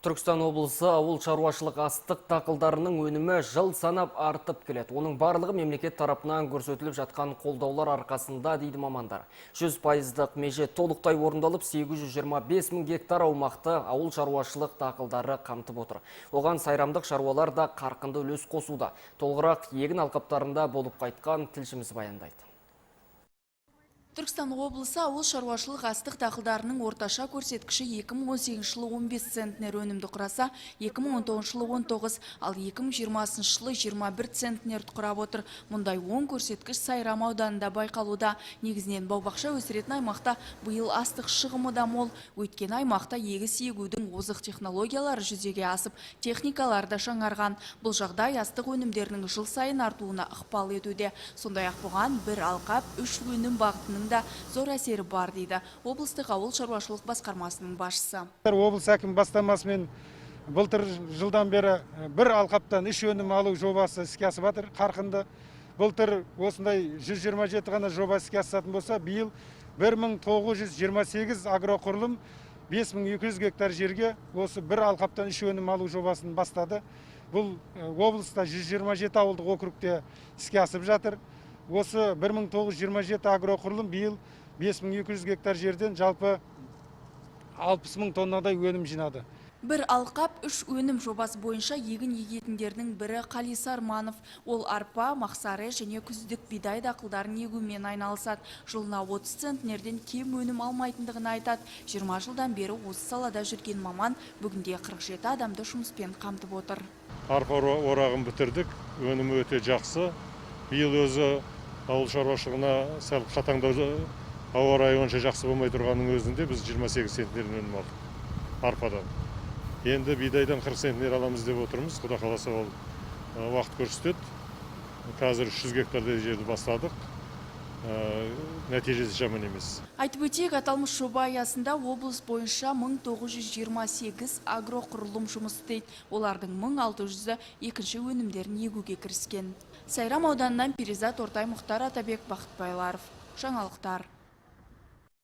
Түркістан облысы ауыл шаруашылық астық дақылдарының өнімі жыл санап артып келеді. Оның барлығы мемлекет тарапынан көрсетіліп жатқан қолдаулар арқасында, дейді мамандар. 100 пайыздық меже толықтай орындалып, 825 мың гектар аумақты ауыл шаруашылық дақылдары қамтып отыр. Оған сайрамдық шаруалар да қарқынды үлес қосуда. Толығырақ егін алқаптарында болып қайтқан тілшіміз баяндайды. Түркістан облысы ауыл шаруашылық астық дақылдарының орташа көрсеткіші 2018 жылы 15 центнер өнімді құраса, 2019 жылы 19, ал 2020 жылы 21 центнерді құрап отыр. Мұндай оң көрсеткіш Сайрам ауданында байқалуда. Негізінен бау-бақша өсіретін аймақта биыл астық шығымы да мол. Өйткені аймақта егіс егудің озық технологиялары жүзеге асып, техникалар да жаңарған. Бұл жағдай астық өнімдерінің жыл сайын артуына ықпал етуде. Сондай-ақ бұған бір алқап, үш өнім бағытының да зор әсері бар, дейді облыстық ауыл шаруашылық басқармасының басшысы. Облыс әкімі бастамасымен былтыр жылдан бері бір алқаптан үш өнім алу жобасы іске асып жатыр қарқынды. Былтыр осындай 127 ғана жоба іске асатын болса, биыл 1928 агроқұрылым 5200 гектар жерге осы бір алқаптан үш өнім алу жобасын бастады. Бұл облыста 127 ауылдық округте іске асып жатыр. Осы 1927 агроқұрылым биыл 5200 гектар жерден жалпы 60 мың тоннадай өнім жинады. Бір алқап, үш өнім жобасы бойынша егін егетіндердің бірі Қали Сарманов. Ол арпа, мақсары және күздік бидай дақылдарын егумен айналысады. Жылына 30 центнерден кем өнім алмайтындығын айтады. 20 жылдан бері осы салада жүрген маман бүгінде 47 адамды жұмыспен қамтып отыр. Арпа орағын бітірдік, өнімі өте жақсы. Биыл өзі ауыл шаруашылығына сәл қатаңдау, ауа райы онша жақсы болмай тұрғанның өзінде біз 28 центнер өнім алдық арпадан. Енді бидайдан 40 центнер аламыз деп отырмыз. Құда қаласа, ол уақыт көрсетеді. Қазір 300 гектардай жерді бастадық. Нәтижесі жаман емес. Айтып өтейік, аталмыш жоба аясында облыс бойынша 1928 агроқұрылым жұмыс істейді. Олардың 1600-і екінші өнімдерін егуге кіріскен. Сайрам ауданынан Перизат Ортай, Мұхтар Атабек, Бақыт Байларов. Жаңалықтар.